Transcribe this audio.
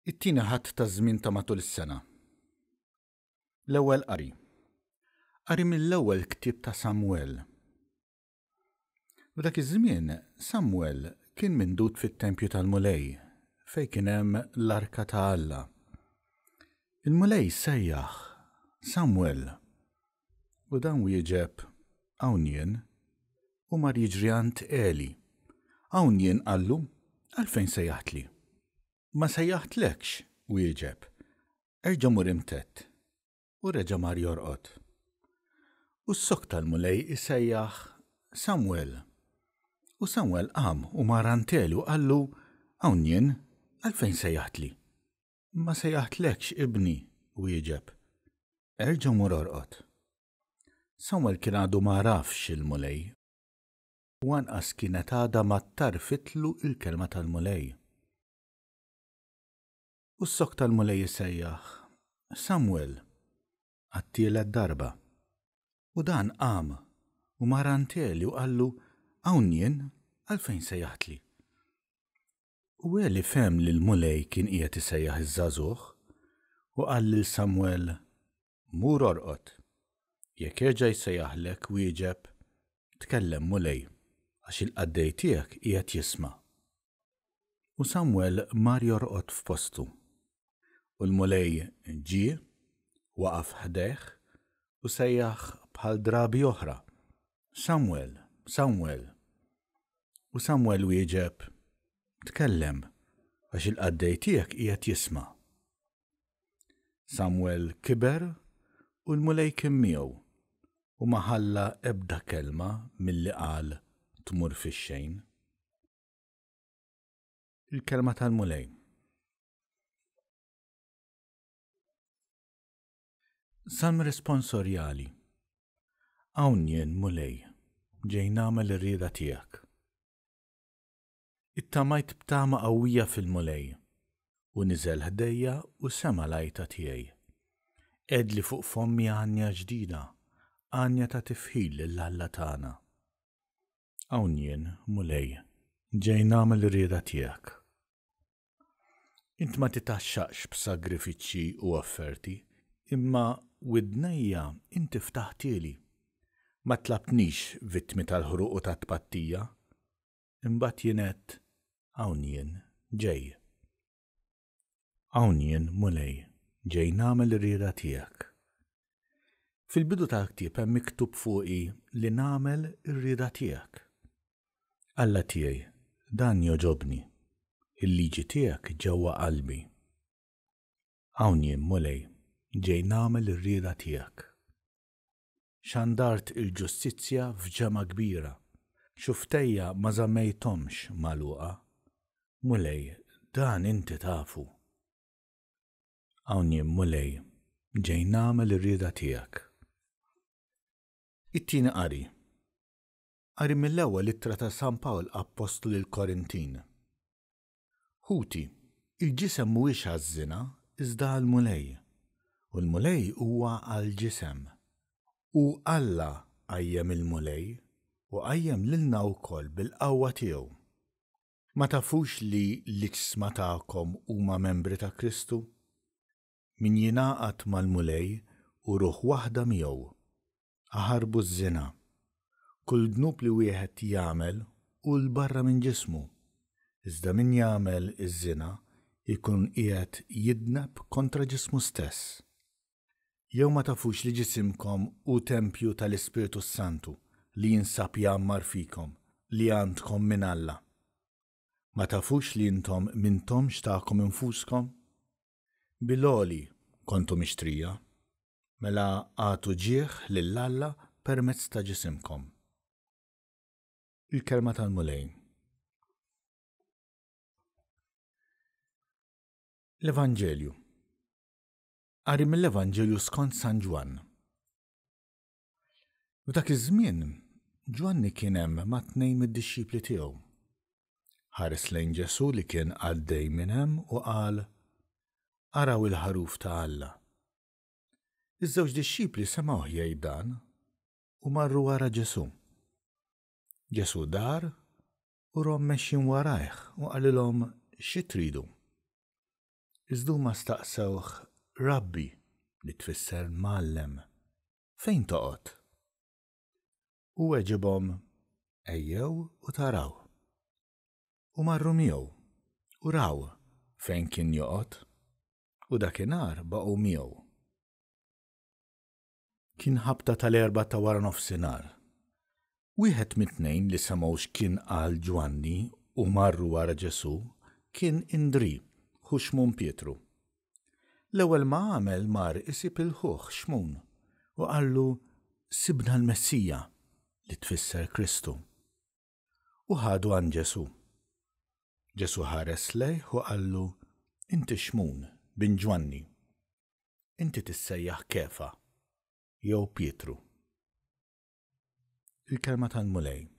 It-tieni Ħadd taż-żmien ta' matul is-sena. L-Ewwel Qari. Qari mill-ewwel ktieb ta' Samwel. F'dak iż-żmien Samwel kien mindud fit-tempju tal-Mulej fejn kien hemm l-arka ta' Alla. Il-Mulej sejjaħ, Samwel! U dan wieġeb, Hawn jien. U mar jiġri għand Eli. Hawn jien, qallu, għalfejn sejjaħtli? Ma sejjaħtlekx, wieġeb. Erġa' mur imtedd. U reġa' mar jorqod. U ssokta l-Mulej isejjaħ, Samwel! U Samwel qam u mar għand Eli u qallu, Hawn jien, għalfejn sejjaħtli? Ma sejjaħtlekx, ibni, wieġeb. Erġa' mur orqod. Samwel kien għadu ma għarafx il-Mulej u anqas kienet għadha ma tgħarrfitlu l-kelma tal-Mulej. U ssokta l-Mulej isejjaħ, Samwel! għat-tielet darba. U dan qam u mar għand Eli u qallu, Hawn jien, għalfejn sejjaħtli? U Eli fehem li l-Mulej kien qiegħed isejjaħ iż-żagħżugħ, u qal lil Samwel, Mur orqod. Jekk jerġa' jsejjaħlek, wieġeb, Tkellem, Mulej, għax il-qaddej tiegħek qiegħed jisma'. U Samwel mar jorqod f'postu. U l-Mulej ġie, waqaf ħdejh, u sejjaħ bħal drabi oħra, Samwel, Samwel. U Samwel wieġeb, Tkellem, għax il-qaddej tiegħek qiegħed jisma'. Samwel kiber u l-Mulej kien miegħu, u ma ħalla ebda kelma milli qal tmur fix-xejn. Il-Kelma tal-Mulej. Salm responsorjali. Hawn jien, Mulej, ġej nagħmel ir-rieda tiegħek. Ittamajt b'tama qawwija fil-Mulej, u niżel ħdejja u sema' l-għajta tiegħi. Qegħedli fuq fommi għanja ġdida, għanja ta' tifħir lil Alla tagħna. Hawn jien, Mulej, ġej nagħmel ir-rieda tiegħek. Int ma titgħaxxaqx b'sagrifiċċji u offerti, imma widnejja inti ftaħthieli. Ma tlabtnix vittmi tal-ħruq u tat-tpattija, Imbagħad jien għedt, Hawn jien, ġej. Hawn jien, Mulej, ġej nagħmel ir-rieda tiegħek. Fil-bidu tal-ktieb hemm miktub fuqi li nagħmel ir-rieda tiegħek. Alla tiegħi, dan jogħġobni, il-liġi tiegħek ġewwa qalbi. Hawn jien, Mulej, ġej nagħmel ir-rieda tiegħek. Xandart il-ġustizzja f'ġemgħa kbira, xufftejja ma żammejthomx magħluqa. Mulej, dan inti tafu. Hawn jien, Mulej, ġej nagħmel ir-rieda tiegħek. It-tieni qari. Qari mill-ewwel ittra ta' San Pawl Appostlu lill-Korintin. Ħuti, il-ġisem mhuwiex għaż-żina, iżda għall-Mulej, u l-Mulej huwa għall-ġisem. U Alla qajjem il-Mulej, u qajjem lilna wkoll bil-qawwa tiegħu. Ma tafux li l-iġsma tagħkom huma membri ta' Kristu? Min jingħaqad mal-Mulej hu ruħ waħda miegħu. Aħarbu ż-żina. Kull dnub li wieħed jagħmel hu 'l barra minn ġismu, iżda min jagħmel iż-żina jkun qiegħed jidneb kontra ġismu stess. Jew ma tafux li ġisimkom hu tempju tal-Ispirtu s-Santu li jinsab jgħammar fikom, li għandkom minn Alla? Ma tafux li intom m'intomx tagħkom infuskom? Bil-għoli kontu mixtrija, mela agħtu ġieħ lil Alla permezz ta' ġisimkom. Il-Kelma tal-Mulej. L-Evanġelju. Qari mill-Evanġelju skont San Ġwann. F'dak iż-żmien, Ġwanni kien hemm ma' tnejn mid-dixxipli tiegħu. Ħares lejn Ġesù li kien għaddej minn hemm u qal, Araw il-Ħaruf ta' Alla. Iż-żewġ dixxipli semgħuh jgħid dan u marru wara Ġesù. Ġesù dar u rahom mexjin warajh u qalilhom, Xi tridu? Iżda huma staqsewh, Rabbi, li tfisser Mgħallem, fejn toqgħod? Hu weġibhom, Ejjew u taraw. U marru miegħu, u raw fejn kien joqgħod, u dakinhar baqgħu miegħu. Kien ħabta tal-erbgħa ta' waranofsinhar. Wieħed mit-tnejn li semgħu x'kien qal Ġwanni u marru wara Ġesù kien Indrì, ħu Xmun Pietru. L-ewwel ma għamel mar isib 'il ħuh Xmun u qallu, Sibna l-Messija, li tfisser Kristu. U ħadu għand Ġesù. Ġesù ħares lejh u qallu, Inti Xmun, bin Ġwanni. Inti tissejjaħ Kefa, jew Pietru. Il-Kelma tal-Mulej.